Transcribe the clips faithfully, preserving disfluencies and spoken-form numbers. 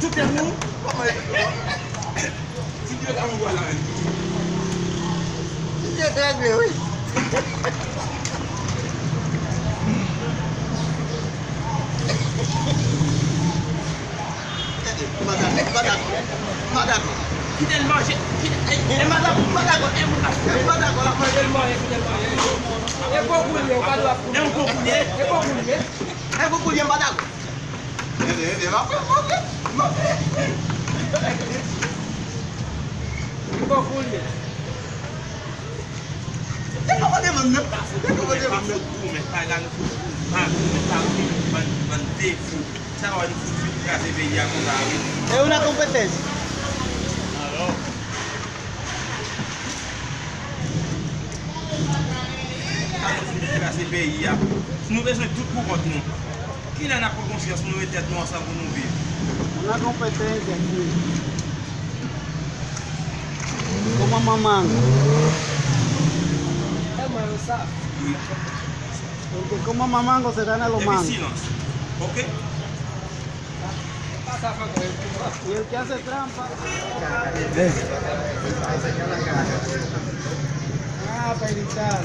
Tout tèt nou. Ti Dye ka mwen wè la menm. Ti Dye te regle, wi. Gade, m pa dakò, m pa dakò, m pa dakò. Kite l manje, kite, e, e, m pa dakò, m pa dakò, e, m pa dakò, l ap manje. Kite l manje, kite l manje. E gwo kou l ye, ou pa dwe ap kou l. E gwo kou l ye. E gwo kou l ye. E gwo kou l ye, m pa dakò. Ede, ede, m ap fè, m ap fè, m ap fè. Gwo kou l ye. Te kòmande moun nan. Te kòmande moun nan. Pa fout goumen, pa gade fout. Pa goumen, pa goumen, bann, bann defo. Sa wè nou fout fin kraze peyi a konsa, wi. E ou nan konpetans? Alò. Sa nou fout fin kraze peyi a. Nou bezwen tout pou kont nou. Kilè n ap pran konsyans nou met tèt nou ansanm pou nou viv? Una competencia aquí. Como mamango. Hermano, sa. Wi. Porque como mamango se dan a los mangos. Epi silans. Ok? Y el que hace trampa. Ah, pa evitar.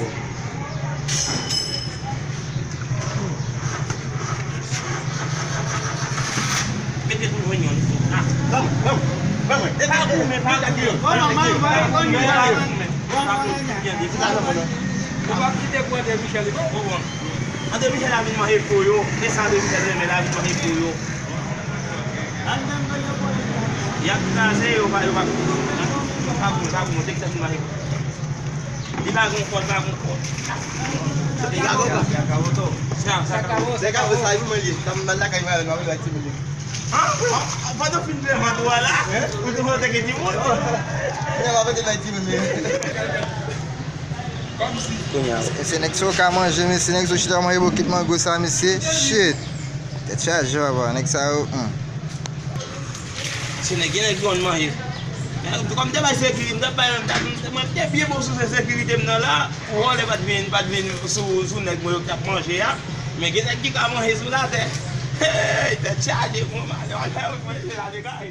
Mete pou jwenn youn. Ah. Ban mwen, ban mwen, ban mwen. Pa goumen, pa goumen. Ou pa kite pou André Michel, li bon. André Michel la vin manje po yo. E sa André Michel renmen la vin manje po yo. Y ap kraze, yo pa, yo pa, pa bon, pa bon, te ki sa fin manje. Li pa gon kòd, pa gon kòd. Li pa gon kòd. Sa, sa, sa. Se ka sa, li mwen li. Sa m nan lakay mwen, mwen avèk timoun li. Ah, ah, pandan fin pèmant ou a la, ou te fè teke timoun. Mwen avèk timoun li. Kounye a, se nèg sa yo ka manje, mesye, nèg sa yo chita manje bokit mango sa, mesye. Shit. Tèt chaje, papa. Nèg sa yo, hmm. Se nèg, gen nèg ki konn manje. Men, kòm te bay sekirite, m t ap bay, m t ap, mwen te byen bon sou se sekirite m nan la. Vòlè pa t vin, pa t vin sou, sou nèg mwen yo k t ap manje a. Men gen nèg ki ka manje sou latè. Hey, tèt chaje, bon, malè, malè, manje latè, ka.